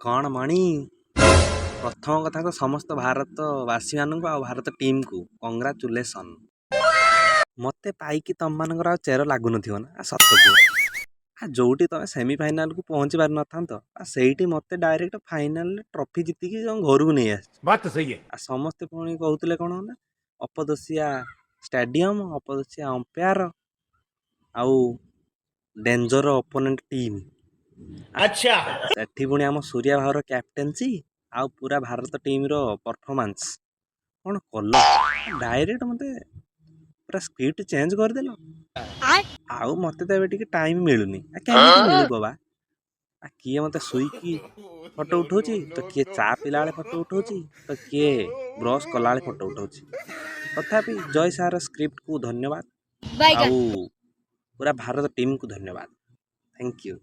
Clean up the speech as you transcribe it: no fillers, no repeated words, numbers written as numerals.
କ'ଣ ମଣି, ପ୍ରଥମ କଥା ତ ସମସ୍ତ ଭାରତବାସୀମାନଙ୍କୁ ଆଉ ଭାରତ ଟିମ୍କୁ କଂଗ୍ରାଚୁଲେସନ୍। ମୋତେ ପାଇକି ତମମାନଙ୍କର ଆଉ ଚେର ଲାଗୁନଥିବ ନା? ଆ ସତ କୁହ। ଆ ଯୋଉଠି ତମେ ସେମିଫାଇନାଲକୁ ପହଞ୍ଚି ପାରିନଥାନ୍ତ, ଆ ସେଇଠି ମୋତେ ଡାଇରେକ୍ଟ ଫାଇନାଲରେ ଟ୍ରଫି ଜିତିକି ତମ ଘରକୁ ନେଇ ଆସିଛି। बात तो सही है। ଆଉ ସମସ୍ତେ ପୁଣି କହୁଥିଲେ କ'ଣ ନା ଅପଦୋଷିଆ ଷ୍ଟାଡ଼ିୟମ, ଅପଦୋଷିଆ ଅମ୍ପାୟାର ଆଉ ଡେଞ୍ଜର ଅପୋନେଣ୍ଟ ଟିମ୍। ସେଠି ପୁଣି ଆମ ସୂର୍ୟା ଭାଉର କ୍ୟାପ୍ଟେନ୍ସି ଆଉ ପୁରା ଭାରତ ଟିମ୍ର ପରଫର୍ମାନ୍ସ କ'ଣ କଲ, ଡାଇରେକ୍ଟ ମୋତେ ପୁରା ସ୍କ୍ରିପ୍ଟ ଚେଞ୍ଜ କରିଦେଲ। ଆଉ ମୋତେ ତ ଏବେ ଟିକେ ଟାଇମ୍ ମିଳୁନି। ଆ କେମିତି ମିଳିବ ବା? ଆ କିଏ ମୋତେ ଶୋଇକି ଫଟୋ ଉଠଉଛି ତ କିଏ ଚା ପିଇଲା ବେଳେ ଫଟୋ ଉଠଉଛି ତ କିଏ ବ୍ରସ୍ କଲାବେଳେ ଫଟୋ ଉଠଉଛି। ତଥାପି ଜୟ ସାର ସ୍କ୍ରିପ୍ଟକୁ ଧନ୍ୟବାଦ ଆଉ ପୁରା ଭାରତ ଟିମ୍କୁ ଧନ୍ୟବାଦ। Thank you.